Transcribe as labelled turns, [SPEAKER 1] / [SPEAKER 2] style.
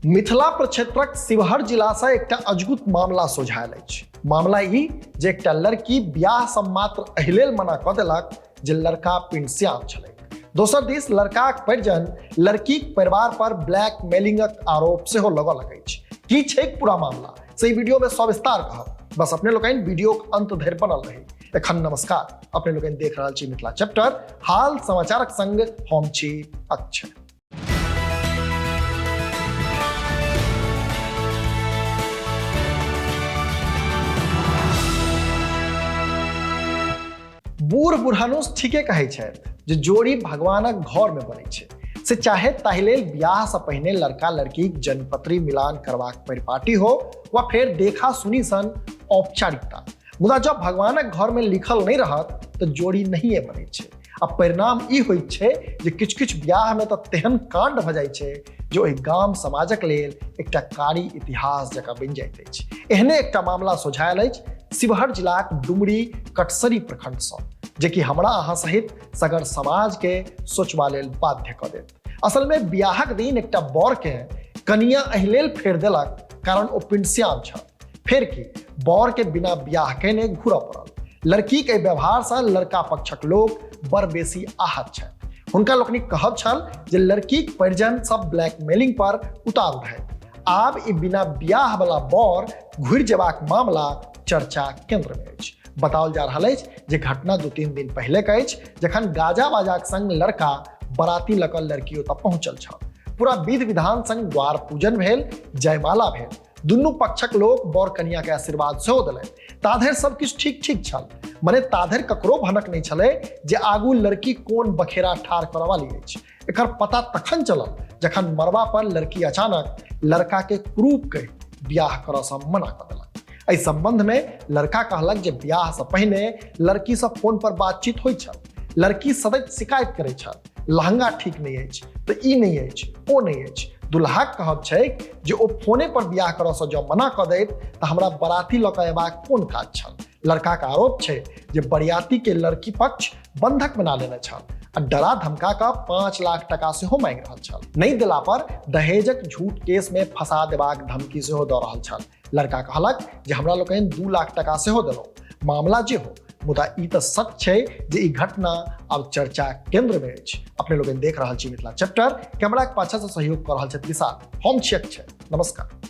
[SPEAKER 1] मिथिला प्रक्षेत्रक शिवहर जिलासँ एकटा अजगुत मामला सोझायल अछि। मामला ई जे एकटा लड़की बियाहसँ मात्र एहि लेल मना कऽ देलक जे लड़का पिंडश्याम छलै। दोसर दिस लड़काक परिजन लड़कीक परिवार पर ब्लैकमेलिंगक आरोप सेहो लगौलक अछि। की छैक पूरा मामला, से ई वीडियो में सविस्तार कहब। बस अपने लोकनि वीडियोक अंत धरि बनल रही। एखन नमस्कार, अपने लोकनि देख रहल छी मिथिला चैप्टर हाल समाचारक संग हम छी अक्षय। बूढ़ बुढ़ानुस ठीके कहै छथि जे जोड़ी भगवानक घर में बनै छै, से चाहे ताहि लेल बियाह से पहिने लड़का लड़कीक जन्मपत्री मिलान करबाक परिपाटी हो वा फेर देखा सुनी सन औपचारिकता, मुदा जब भगवानक घर में लिखल नहीं रहत तो जोड़ी नहिए बनै छै। आ परिणाम ई होइत छै जे किछु किछु बियाह में तऽ तेहन कांड भऽ जाइ छै जे ओहि गाम समाजक लेल एकटा कारी इतिहास जकाँ बनि जाइत अछि। एहने एकटा मामला सोझायल अछि शिवहर जिलाक डुमरी कटसरी प्रखंडसँ, जे कि हमरा अहाँ सहित सगर समाज के सोचबा लेल बाध्य कऽ देत। असल में बियाहक दिन एकटा बर के कनिया एहि लेल फेर देलक कारण ओ पिंडश्याम छल। फेर की, बर के बिना बियाह केने घुरऽ पड़ल। लड़की के व्यवहार से लड़का पक्षक लोक बड़ बेसी आहत छथि। हुनका लोकनिक कहब छल जे लड़कीक परिजन सब ब्लैकमेलिंग पर उतारू रहै। आब ई बिना बियाह वाला बर घुरि जेबाक मामला चर्चा केंद्र में अछि। बताओल जा रहल अछि जे घटना 2-3 दिन पहिले के अछि, जखन गाजा बाजाक संग लड़का बराती लऽ कऽ लड़की ओतऽ पहुंचल छल। पूरा विधि विधान संग द्वार पूजन भेल, जयमाला भेल, दुनू पक्षक लोक बर कनिया के आशीर्वाद सेहो देलनि। ताधरि सब किछु ठीक ठीक छल, मने ताधरि ककरो भनक नहि छलै जे आगू लड़की कोन बखेरा ठाढ़ करऽ वाली अछि। एकर पता तखन चलल जखन मरबा पर लड़की अचानक लड़का के क्रूप कहि बियाह करऽ सँ मना कऽ देलक। एहि संबंध में लड़का कहलक जे बियाह सँ पहिने लड़की सँ फोन पर बातचीत होइत छल। लड़की सतत शिकायत करैत छल, लहंगा ठीक नहि अछि, तऽ ई नहि अछि, ओ नहि अछि। दुल्हाक कहब छैक जे ओ फोने पर बियाह करऽ सँ जँ मना कऽ दैत तऽ हमरा बराती लऽ कऽ अयबाक कोन काज छल। लड़काक आरोप छै जे बरियाती के लड़की पक्ष बंधक बना लेने छल आ डरा धमका कऽ 5 लाख टका सेहो मांगि रहल छल। नहि देला पर दहेजक झूठ केस में फंसा देबाक धमकी सेहो दऽ रहल छल। लड़का कहलक जे हमरा लोकनि 2 लाख टका सेहो देलहुँ। मामला जे हो, मुदा ई तऽ सच छै जे ई घटना आब चर्चा केंद्र में अछि। अपने लोकनि देख रहल छी मिथिला चैप्टर, कैमरा के पाछा से सहयोग कऽ रहल छथि विशाल, हम छी अक्षय, नमस्कार।